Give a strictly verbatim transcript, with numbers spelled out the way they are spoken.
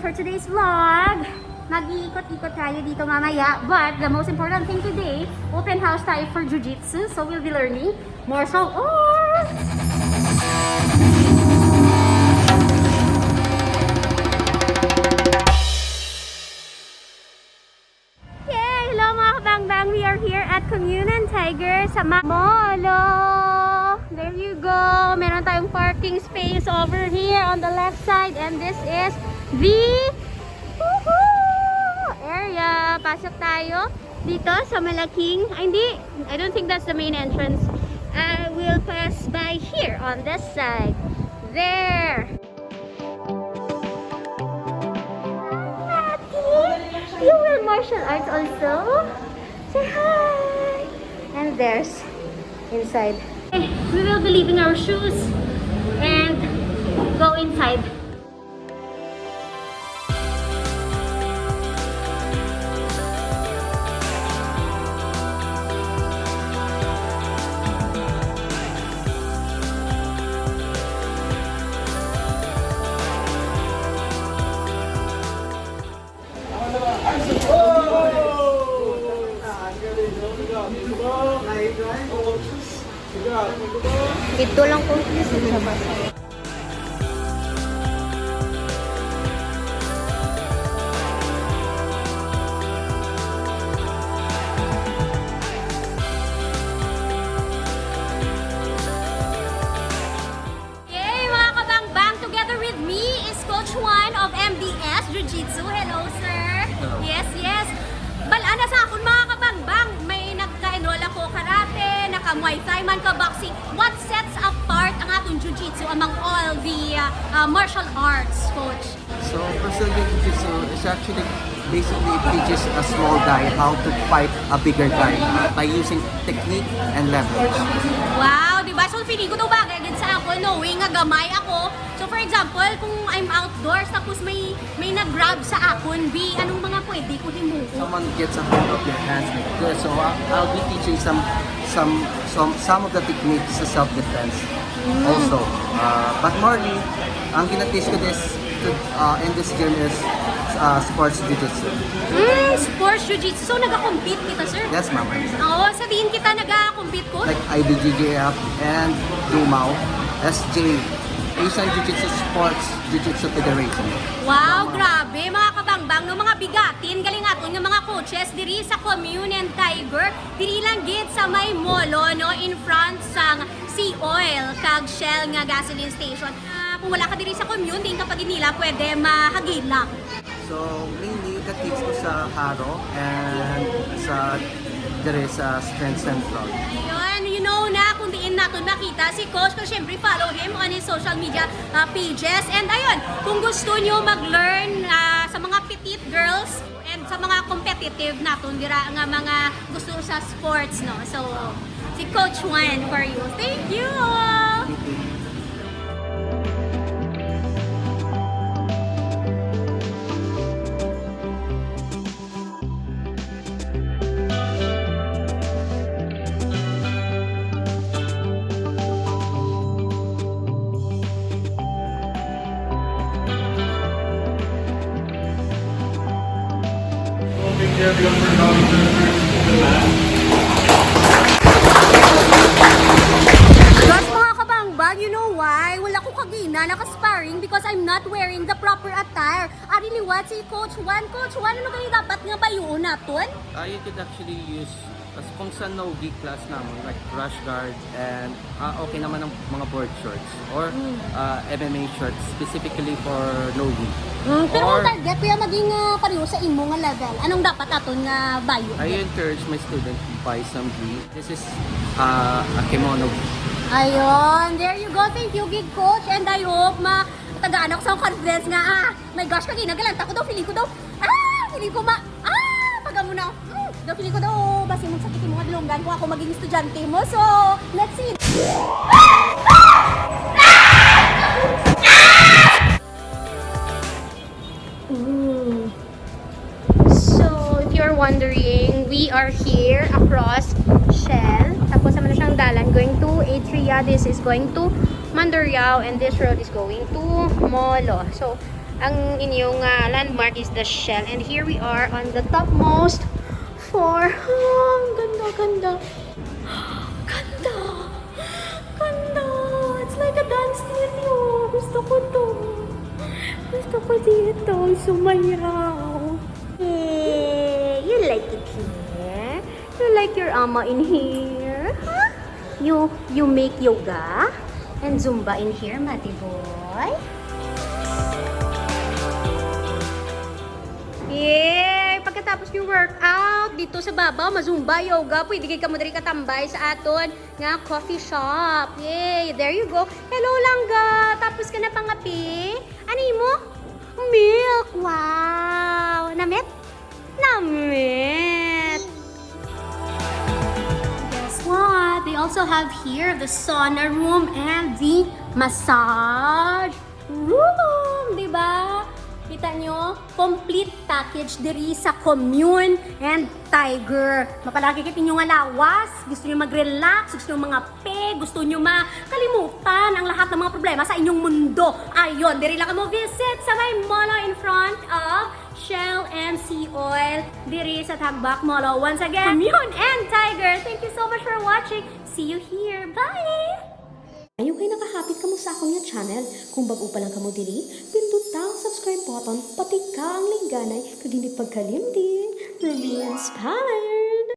For today's vlog, mag-iikot-ikot tayo dito mamaya. But the most important thing today, open house tayo for Jiu-Jitsu. So we'll be learning martial arts. Yay! Hello, mga kabangbang! We are here at Commune and Tiger sa Ma- Molo! There you go! Meron tayong parking space over here on the left side, and this is the, woohoo, area. Pasok tayo dito sa malaking, ay, hindi. I don't think that's the main entrance. I will pass by here on this side. There! Ate, you wear martial arts also? Say hi! And there's inside. We will be leaving our shoes and go inside. Dito lang ko. Yay, mga kabangbang! Together with me is Coach Juan of M D S Jiu-Jitsu. Hello, sir. Hello. Yes, yes. Bal-an na sa akon, mga kabangbang, may nagka-enroll ako karate, naka Muay Thai man, ka boxing. What sets apart ang aton Jiu-Jitsu among all the uh, uh, martial arts, Coach? So, Brazilian Jiu-Jitsu is actually, basically, it teaches a small guy how to fight a bigger guy by using technique and leverage. Wow, di ba? So, feeling ko daw bagay gid sa ako, knowing nga gamay ako. So, for example, kung I'm outdoors, tapos may may nag-grab sa akon, bi, anong mga pwede ko himuon? Someone gets a hold of your hands like this, so I'll, I'll be teaching some some some some of the techniques sa self-defense also. Uh, but morely, ang gina-teach ko this to, uh, in this gym is uh, sports jiu-jitsu. Mm, sports jiu-jitsu. So, nagakompete kita, sir? Yes, ma'am. Oo, sabihin kita, nagakompete ko. Like I B J J F and DOMAW, S J, Asian Jiu-Jitsu Sports Jiu-Jitsu Federation. Wow, grabe, mga kabangbang, no, mga bigatin, galing aton nga mga coaches diri sa Commune and Tiger, diri lang gid sa may Molo, no, in front sang Sea Oil kag Shell nga gasoline station. Ah, kung wala ka diri sa Commune, diin ka pa gid nila pwede mahagilak. So, mainly, ka-teach ko sa Haro and sa, dire sa Strength Central. Ayun, you know na kung diin naton makita si Coach, kung syempre, follow him on his social media uh, pages. And ayun, kung gusto nyo mag-learn uh, sa mga petite girls and sa mga competitive naton dira nga mga gusto sa sports, no? So, si Coach Juan for you. Thank you! Guys, mga kabangbang, you know why? Wala ko kagina nakasparring because I'm not wearing the proper attire. Ari liwat si Coach Juan. Coach Juan, ano gani dapat nga bayuon naton? Ah, you could actually use, as kung sa nogi class namon, like rash guard and, ah, okay naman ang mga board shorts or, ah, M M A shorts specifically for nogi. Mm, pero kung Or target, kuya, maging ah, pareho sa imo nga level, anong dapat aton nga bayo? I encourage my student to buy some gi. This is, ah, a kimono gi. Ayun, there you go. Thank you, gid, Coach. And I hope ma tagaan ako sa confidence nga, ah, my gosh, kagina, galanta ko daw, feeling ko daw, ah, feeling ko ma, ah, pag amo na, mm, daw feeling ko daw, basi magsakit yung mga dulunggan kung ako maging estudyante mo. So, let's see. Ooh. So, if you're wondering, we are here across Shell. Tapos naman na siyang dalan going to Atria. This is going to Mandurriao and this road is going to Molo. So, Ang inyong ah, landmark is the Shell. And here we are on the topmost floor. Ah, ang ganda, ganda. Ganda! Ganda! It's like a dance studio. Gusto ko to. Gusto ko dito. Sumayraw. Eh, you like it here? You like your ama in here? Huh? You you make yoga and Zumba in here, Mati boy? Yay! Pagkatapos yung workout, dito sa babaw, mazumba, yoga, pwede kayo kamo diri katambay sa aton nga coffee shop. Yay! There you go. Hello, Langga! Tapos ka na pangapi? Ano mo? Milk! Wow! Namit? Namit! Guess what? They also have here the sauna room and the massage room, di ba? Kita nyo, complete package diri sa Commune and Tiger. Mapalaki kit inyo nga lawas, gusto nyo mag-relax, gusto nyo mangape, gusto nyo makalimutan ang lahat ng mga problema sa inyong mundo. Ayon, diri lang kamo visit sa may molo in front of Shell and Sea Oil diri sa Tagbak Molo. Once again, Commune and Tiger, thank you so much for watching. See you here. Bye! Ayo kay nakahapit kamo sa akon nga channel. Kung bag-o pa lang kamo diri, pinduta ang subscribe button, patika ang lingganay, kag hindi pagkalimti, Romance Pie!